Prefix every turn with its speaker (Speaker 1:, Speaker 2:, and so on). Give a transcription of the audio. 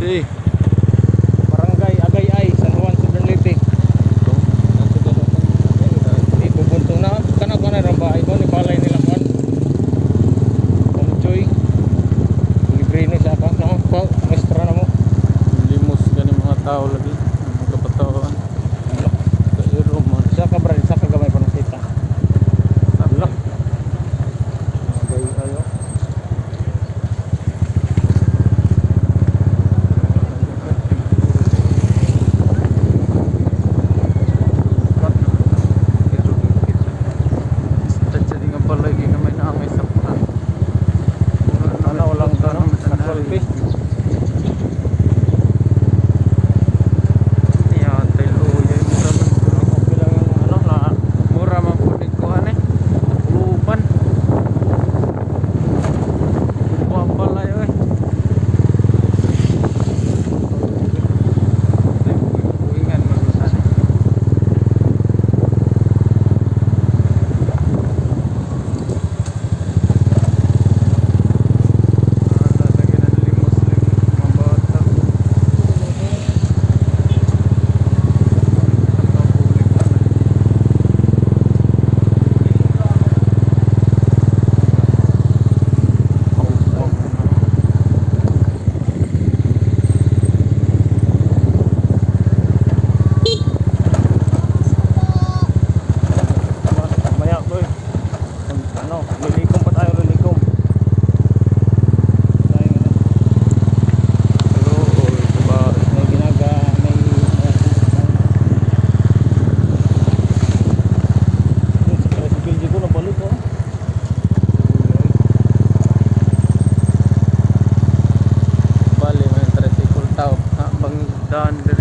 Speaker 1: Si.
Speaker 2: Barangay Agay-ay, San Juan, Southern Leyte. Eh, bubunto na. Kana kana ang bahay ko ni balay nila kan. Kung Joy. Libre ni siya ka. No, pa, maestra na mo.
Speaker 1: Limos gani mga tao lagi. Mga kabataan. Kairo man.
Speaker 2: Isa ka brad, isa ka gamay pa nakita. Ala. Agay-ay, oh.
Speaker 1: Tatsa di nga balay kay gamay na may saktan.
Speaker 2: Ano, walang ano, casualty.
Speaker 1: Yan, tayo uyay mura man.
Speaker 2: Okay lang yung ano na
Speaker 1: Mura man po ni kuhan eh. Lupan. Kuha balay oy. Buingan man sana. Ah, lagi na limos-limos mga bata.
Speaker 2: Maya, boy. Ano, lilikom pa tayo, lilikom. Tayo, ano,
Speaker 1: Pero, diba,
Speaker 2: may ginaga, may yung sa tricycle dito, nabalik, oh.
Speaker 1: Bali, may tricycle tao. Ha, bang daan.